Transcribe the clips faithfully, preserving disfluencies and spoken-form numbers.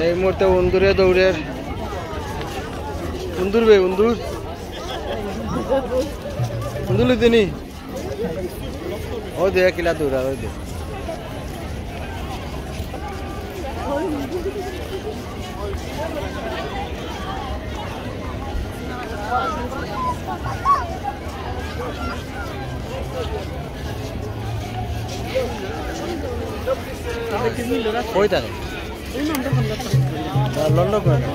এই মুহূর্তে উন্দুরে দৌড়ের। উন্দুর বে, উন্দুর। উন্দুর লইতে নি? ও দে, কিলা দৌড়ার, ওই দে। কই থাকে? লন্ডন করে না।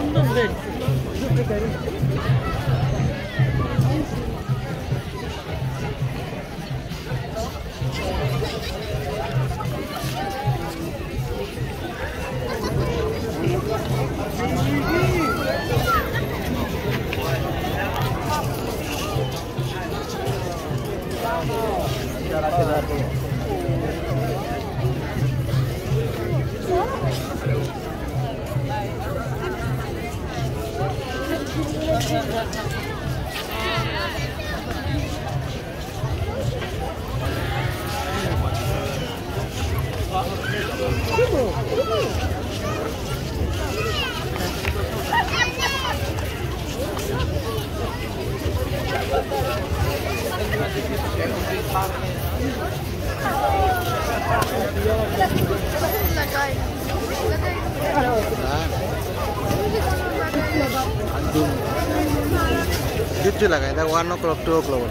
কিচ্ছু লাগাই, দেখ, ওয়ান ও ক্লক, টু ও ক্লক।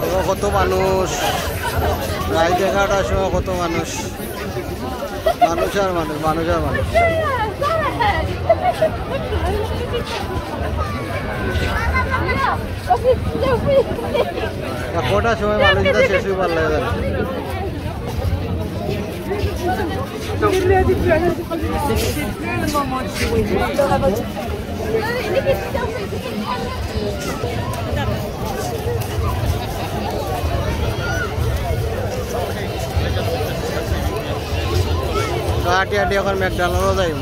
দেখো কত মানুষ, রাইত এগারোটার সময় কত মানুষ, মানুষ আর মানুষ, মানুষ আর মানুষ। কটার সময় মানুষ এটা শেষ হয়ে পারলে। তো আটি আটি এখন ম্যাকডোনাল্ডসও যাই।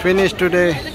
Finish today.